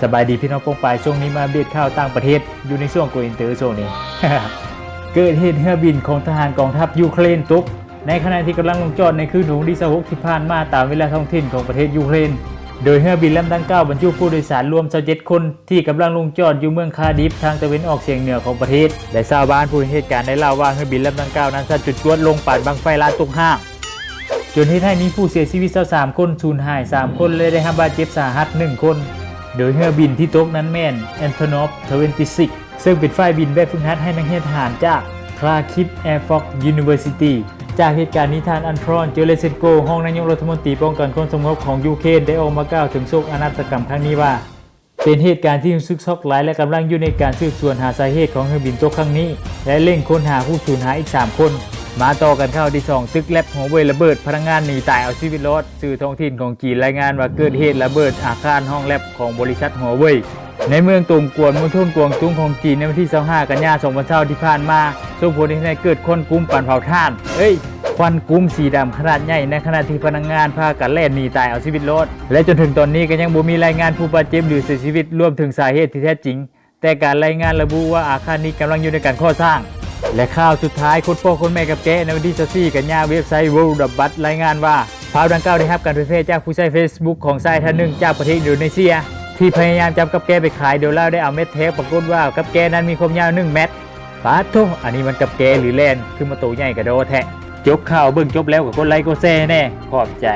ສະບາຍດີພີ່ນ້ອງປ້ອງປາຍ, ຊ່ວງນີ້ມາອັບເດດຂ່າວຕ່າງປະເທດ ຢູ່ໃນຊ່ວງ Go Inter ຊ່ວງນີ້. ເກີດເຫດເຮືອບິນຂອງທະຫານກອງທັບຢູເຄຣນຕົກ ໃນຂະນະທີ່ກຳລັງລົງຈອດໃນຄືນວັນທີຊາວຫົກທີ່ຜ່ານມາ ຕາມເວລາທ້ອງຖິ່ນຂອງປະເທດຢູເຄຣນ, ໂດຍເຮືອບິນລຳດັ່ງກ່າວບັນຈຸຜູ້ໂດຍສານລວມຊາວເຈັດຄົນ ທີ່ກຳລັງລົງຈອດຢູ່ເມືອງຄາດິບ ທາງຕາເວັນອອກສຽງເໜືອຂອງປະເທດ ແລະ ຊາວບ້ານຜູ້ເຫັນເຫດການໄດ້ເລົ່າວ່າ ເຮືອບິນລຳດັ່ງກ່າວນັ້ນສັດຈຸດຈວດລົງປານບັ້ງໄຟລາດຕົກຫ້າງ ຈົນເຮັດໃຫ້ມີຜູ້ເສຍຊີວິດຊາວສາມຄົນ, ສູນຫາຍສາມຄົນ ແລະ ໄດ້ຮັບບາດເຈັບສາຫັດໜຶ່ງຄົນ, ໂດຍເຮືອບິນທີ່ຕົກນັ້ນແມ່ນ Antonov twenty-six ເຊິ່ງເປັນຝ່າຍບິນແບບຝຶກຫັດໃຫ້ນັກຮຽນທະຫານຈາກ Kharkiv Air Force University. ຈາກເຫດການນີ້ ທ່ານ Anton Gerasenko ຮອງນາຍົກລັດຖະມົນຕີປ້ອງກັນຄວາມສະຫງົບຂອງຢູເຄຣນ ໄດ້ອອກມາກ່າວເຖິງໂສກະນາດຕະກຳຄັ້ງນີ້ວ່າ ເປັນເຫດການທີ່ຮູ້ສຶກຊັອກຫຼາຍ ແລະ ກຳລັງຢູ່ໃນການສືບສວນຫາສາເຫດຂອງເຮືອບິນຕົກຄັ້ງນີ້ ແລະ ເລັ່ງຄົ້ນຫາຜູ້ສູນຫາຍອີກສາມຄົນ. ມາຕໍ່ກັນຂ່າວທີສອງ, ຕຶກແລັບຫົວເວີຍລະເບີດ, ພະນັກງານໜີຕາຍເອົາຊີວິດລອດ. ສື່ທ້ອງຖິ່ນຂອງຈີນລາຍງານວ່າ ເກີດເຫດລະເບີດອາຄານຫ້ອງແລັບຂອງບໍລິສັດຫົວເວີຍ ໃນເມືອງຕົງກວນ ມົນທົນກວາງຕຸ້ງຂອງຈີນ ໃນວັນທີຊາວຫ້າ ກັນຍາ ສອງພັນຊາວ ທີ່ຜ່ານມາ, ສົ່ງຜົນເຮັດໃຫ້ເກີດຄວັນກຸມປານເຜົາຖ່ານ ເອີຍ ຄວັນກຸມສີດຳຂະໜາດໃຫຍ່ ໃນຂະນະທີ່ພະນັກງານພາກັນແລ່ນໜີຕາຍເອົາຊີວິດລອດ ແລະ ຈົນເຖິງຕອນນີ້ກໍຍັງບໍ່ມີລາຍງານຜູ້ບາດເຈັບ ຫຼື ເສຍຊີວິດ ລວມເຖິງສາເຫດທີ່ແທ້ຈິງ, ແຕ່ການລາຍງານລະບຸວ່າອາຄານນີ້ກຳລັງຢູ່ໃນການກໍ່ສ້າງ. ແລະ ຂ່າວສຸດທ້າຍ, ຄົນພໍ່ຄົນແມ່ກັບແກ້. ໃນວັນທີຊາວສີ່ ກັນຍາ, ເວັບໄຊ World of Bus ລາຍງານວ່າ ພາບດັ່ງກ່າວໄດ້ຮັບການເຜີຍແຜ່ຈາກຜູ້ໃຊ້ເຟສບຸກຂອງຊາຍທ່ານໜຶ່ງຈາກປະເທດອິນໂດເນເຊຍ ທີ່ພະຍາຍາມຈັບກັບແກ້ໄປຂາຍ ໂດຍລາວໄດ້ເອົາແມັດແທກ, ປາກົດວ່າກັບແກ້ນັ້ນມີຄວາມຍາວໜຶ່ງແມັດ. ປາດໂທ້ ອັນນີ້ມັນກັບແກ້ຫຼືແລ່ນ ຄືມາໂຕໃຫຍ່ກະດໍແທ້. ຈົບຂ່າວ, ເບິ່ງຈົບແລ້ວກໍກົດໄລກົດແຊແດ່. ຂອບໃຈ.